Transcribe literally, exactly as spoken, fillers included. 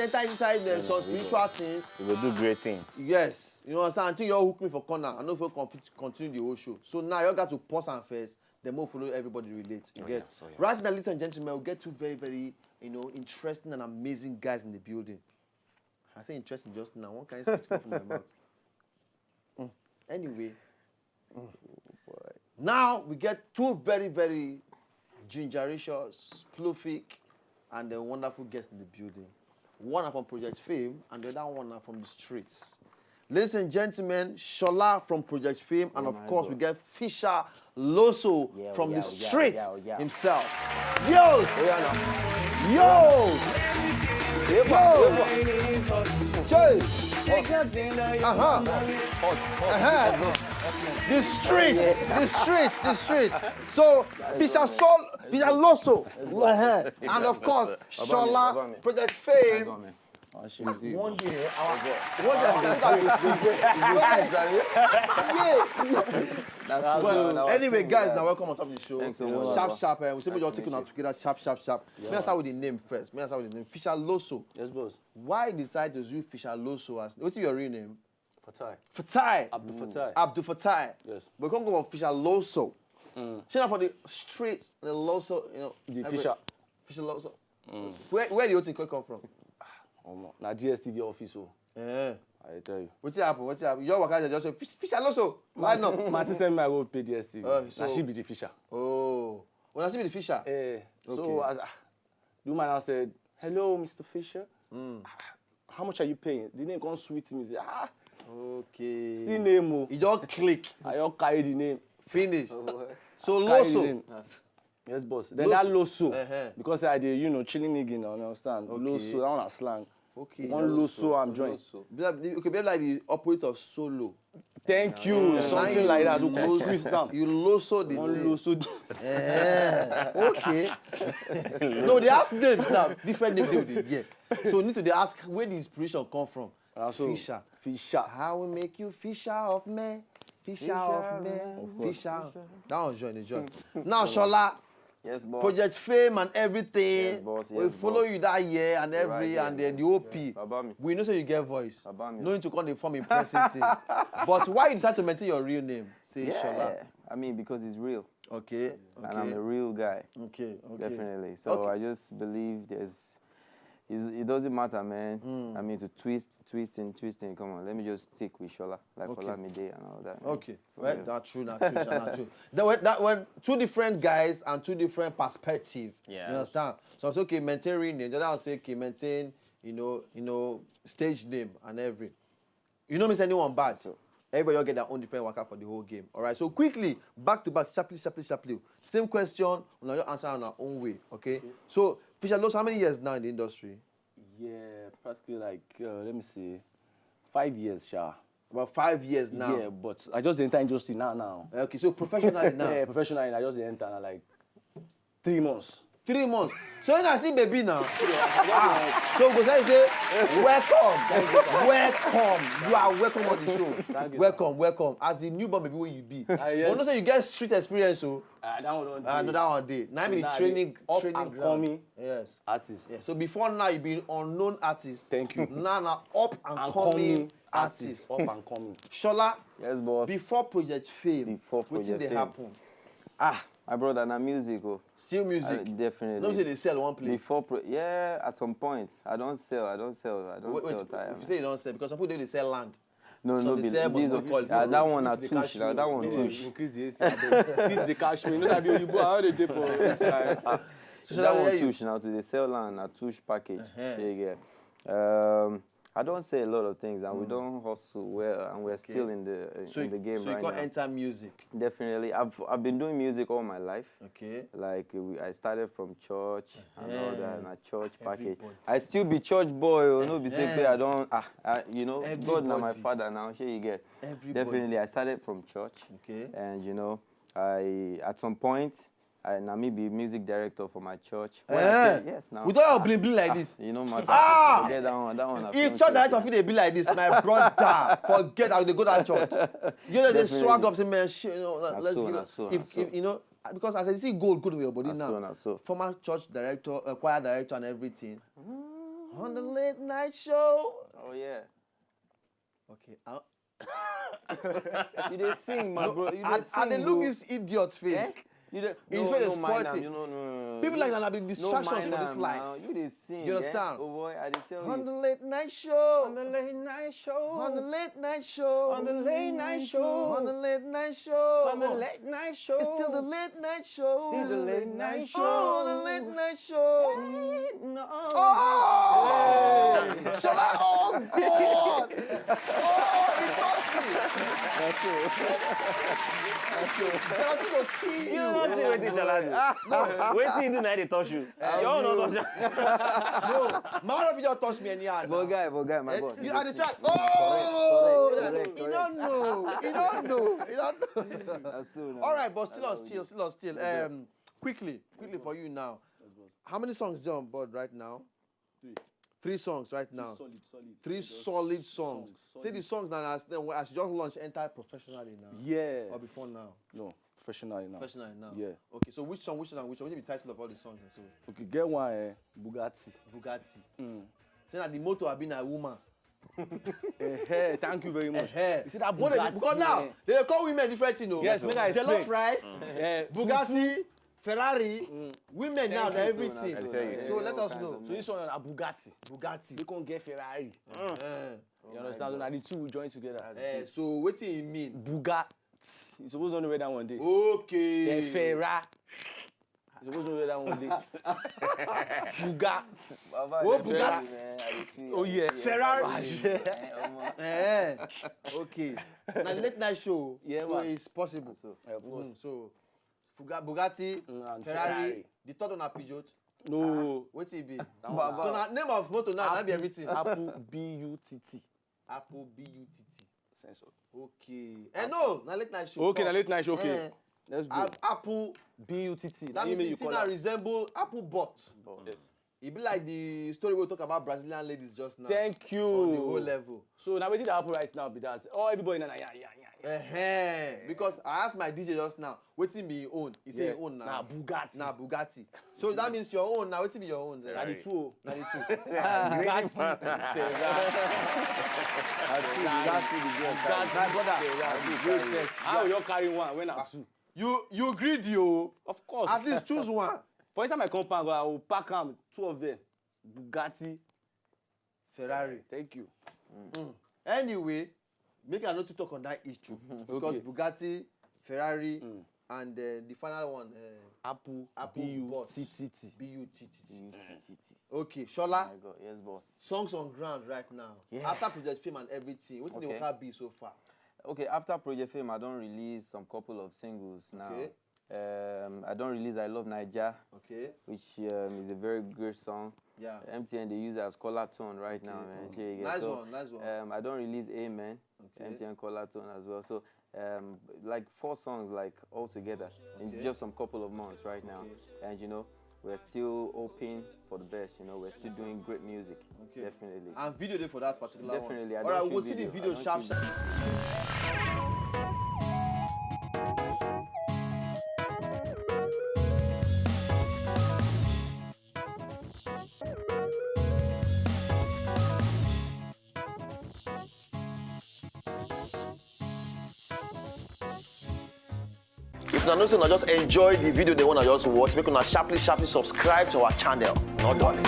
enter inside the some spiritual things. You go do great things. Yes, you understand? Until you all hook me for corner, I no fit con- continue the whole show. So now you all got to pause and first. Then we'll follow everybody relate. You Oh, get yeah, so, yeah. Right now, ladies and gentlemen, we get two very, very, you know, interesting and amazing guys in the building. I say interesting just now. One kind of come from my mouth. Mm. Anyway, mm. Now we get two very, very gingerish, sploofic, and a wonderful guest in the building. One are from Project Fame, and the other one are from the streets. Ladies and gentlemen, Shola from Project Fame, and Oh of my course God. we get Fisher Loso Yeah, from yeah, the yeah, streets yeah, yeah. himself. Yo! Oh, yeah, now. Yo! Epa, Yo! epa. Chase! Uh-huh. Uh-huh. The streets, the streets, the streets. So, Fisher Sol, Fisher Loso, uh-huh. And of course, Baba mi, Baba mi. Shola, Project Fame. That's on me. One day, our, one day, our, yeah. That's Well, so- anyway, that's guys, so- now welcome on top of the show. Thanks so much, Sharp, Baba. sharp. Eh? We say we Nice just to take on meet and together, sharp, sharp, sharp. May I start with the name first? May I start with the name? Fisher Loso. Yes, boss. Why you decide to use Fisher Loso as? What's your real name? Fatai. Fatai. Abdul Fatai. Abdul Fatai. Yes. But you can't go for Fisher Loso. Mm. She not for the street, the Loso, you know. The every- Fisher. Fisher Loso. Mm. Where, where do you think you come from? Omo, na D S T V office o. Eh. I tell you. What's happened? What's happened? Your worker just say, "Fish- Fisher Loso. Why not?" Martin send me go pay D S T V. Uh, Na so- she be the Fisher. Oh. When I see be the Fisher. Eh, so Okay. as ah, the woman now said, "Hello, Mister Fisher. Mm. How much are you paying?" The name come sweet me. Say, ah, Okay. see name o. You don't click. I don't carry the name. Finish. Oh, boy. So Carry the Loso. name. That's- Yes, boss. Then that Loso. Loso, Uh-huh. because I dey, you know, chilling nigga, you understand? Okay. Loso, that one na slang. Okay. One Loso, I'm joined. Loso. Be like, okay, be like the opposite of solo. Thank you. Yeah. Something like that. You Loso- can twist them. You Loso the One thing. Loso. Eh, okay. No, they ask names now. Different names they will dey get. So you need to dey ask where the inspiration come from. Ah, so, Fisher. Fisher. How we make you fisher of men? Fisher of men. Of course. Fisher. That one join the join. Now, Shola, Yes, boss. Project Fame and everything. Yes, boss, We yes, follow boss. You that year and every Right here, and then the man. O P. Baba mi. We know say you get voice. Baba mi. No need to come dey form impressive things. But why you decide to maintain your real name? Say Yeah. Shola. I mean, because it's real. Okay. And I'm a Okay. Real guy. Okay. Okay. Definitely. So Okay. I just believe there's. It's, it doesn't matter, man. Mm. I mean, to twist, twisting, twisting. Come on, let me just stick with Shola, like Okay. Olamide and all that. Okay. So, Well, yeah. that's true. That's true. That's true. That went, that went two different guys and two different perspective. Yeah. You understand? So I say, okay, maintain real name. The other one say, okay, maintain, you know, you know, stage name and every. You know, miss anyone bad. So- Everybody all get their own different waka for the whole game. All right. So quickly, back to back, sharply, sharply, sharply. Same question. Una just answer in our own way. Okay. So Fisher Loso, how many years now in the industry? Yeah, practically like, uh, let me see, five years, sha. About five years now. Yeah, but I just enter industry now, now. Okay, so professionally now. Yeah, professionally, I just enter now, like, three months. Three months. So you na see baby now. Ah, so go say say welcome, welcome. You are welcome on the show. Thank you, Welcome, welcome. As the newborn baby wey you be. Ah, yes. But no say you get street experience o. Ah, that one don't Ah, no, dey. That one dey. Now be the Now, training, up training and ground. Coming Yes. Artist. Yeah. So before now you be unknown artist. Thank you. Now na up and, And coming, coming artist. Artist. Up and coming. Shola, Yes, boss. Before Project Fame, Before wetin Project dey Fame. happen? Ah, my brother, na music, oh. Still music. Uh, definitely. No say they sell one place. Before, pro- yeah, at some point, I don't sell, I don't sell, I don't Wait, wait, sell tire. If you say you don't sell, because some people dey sell land. No, Some no, dey be sell, this but no no call. Ah, that one na tush, na that one No, tush. Increase the A C, abeg. Please dey cash me. No that be oyibo. How they dey for? So That shall I one hear you? Tush now to dey sell land, na tush package. Uh-huh. Shey you get? Um, I don sell a lot of things, and we Mm. don hustle well, and we're Okay. still in the uh, So in you, the game so you right can't now. Enter music. Definitely, I've I've been doing music all my life. Okay. Like uh, we, I started from church and all that, Uh-huh. and a church package. Everybody. I still be church boy, oh, no be say Uh-huh. pay I don't ah, I, you know, God na my Everybody. Father now. Shey you get? Everybody. Definitely, I started from church, Okay. and you know, I at some point, I na me be music director for my church. When I Eh? say, yes, now. With all your Ah, bling bling like ah, this. You know, matter. Ah! Forget that one. That one. I If feel church safe, director man. fit dey be like this, my brother, forget I go dey go that church. You know, they Definitely. Swag up, say, man, shit, you know, Na let's so, give na it. so, If, na so. if you know, because as I see gold, good for your body Na now. So, na so. Former church director, uh, choir director, and everything. On the late night show. Oh yeah. Okay. I, You dey sing, my bro. You I, dey I sing. dey look Bro. This idiot face. Eh? You dey. His No, face no is mind am. spoiled. You no no. People like that na be No distractions mind for this am life. Now. You dey sing. You Eh? understand? Oh boy, I dey tell On you. The late night show. On the late night show. On the late night show. On the late night show. On the late night show. On the late night show. It's still the late night show. Still the late night show. Oh, the late night show. No. Oh! Shola, oh God! Oh, it touched me. That's true. Jealousy go kill You you. don't see wetin Shola do. Ah, no. Wetin you do na dey touch you. Your own no touch you. No, my own fit just touch me anyhow. But guy, but guy, my Eh, boss. you are the track. Correct, Oh, correct, you correct. don't know. You don't know. You don't know. That's so nice. All right, but still on That's still, still on still. Um, quickly, quickly for you now. How many songs are on board right now? Three. Three songs right now. Solid, solid. Three Just solid songs, songs. See the songs now as, as you just launched enter professionally now. Yeah. Or before now. No, professionally now. Professionally now. Yeah. Okay, so which song, which song, which one? What be the title of all the songs and so? Okay, get one, eh? Bugatti. Bugatti. Mm. Say that the motto have been a woman. Eh, eh, thank you very much. Eh-heh. You see that What they- Bugatti? Because now Eh? they dey call women different thing, no? Yes, make I Jollof explain. rice, Eh, Bugatti, Ferrari, women now Thank they're you. Everything. I tell you. So let us know. So this one na Bugatti. Bugatti. They can get Ferrari. Eh. You understand? So na the two we join together. Eh, so wetin e mean? Bugatti. You suppose don know where that one dey. Okay. Then Ferrari. You suppose know where that one dey. Bugatti. Oh, Bugatti. Oh yeah. Ferrari. Ah, yeah. Eh, okay. Na late night show. Yeah, So man. It's possible. So, Yeah, of course. Mm, so Fuga- Bugatti, Mm, and Ferrari, Ferrari. The third one na Peugeot. No. Wetin e be? Baba. So na name of motor now, na be everything. Apple B U T T. Apple B U T T. Sensor. Okay. Eh, no, na late night show. Okay, na Come. late night show. Okay. Eh, Let's go. Ap- Apple B U T T. that means Email the you thing call now am. Resemble Apple bot. but E be like the story we talk about Brazilian ladies just now. Thank you. On the whole level. So now wetin dey happen right now be that. Oh, everybody na na ya ya ya ya. Uh-huh. Because I asked my D J just now, wetin be him own? He say Yeah. him own na Na Bugatti. Na Bugatti. So that means your own now. Wetin be your own? Na the two. Na the two. Bugatti. Ferrari. Bugatti, the girl. Bugatti. My brother, Ferrari. you great first. How you carry one when na two? You you greedy o. Of course. At least choose one. For inside my compound, I will pack am two of them. Bugatti. Ferrari. Thank you. Anyway, make I no too talk on that issue because Okay. Bugatti, Ferrari, Mm. and uh, the final one, uh, Apple. Apple B U bot. T T T. B U T T T. B U T T T. Okay, Oh Shola, my God, yes, boss. Songs on ground right now. Yeah. After Project Fame and everything, wetin dey Okay. waka be so far? Okay, after Project Fame, I don release some couple of singles now. Okay. Um, I don release I Love Naija, Okay. which um, is a very great song. Yeah. M T N dey use it as caller tone right now, Okay, man. cool. Shey you get Nice so, one, nice one. Um, I don release Amen, Okay. M T N caller tone as well. So um, like four songs like all together in Okay. just some couple of months right now. Okay. And you know, we're still hoping for the best. You know, we're still doing great music. Okay. Definitely. And video dey for that particular Definitely, one. I All right, don we go shoot see the video, video I sharp don sharp. If una know say una just enjoy the video dem wey una just watch, make una sharply sharply subscribe to our channel. No dulling.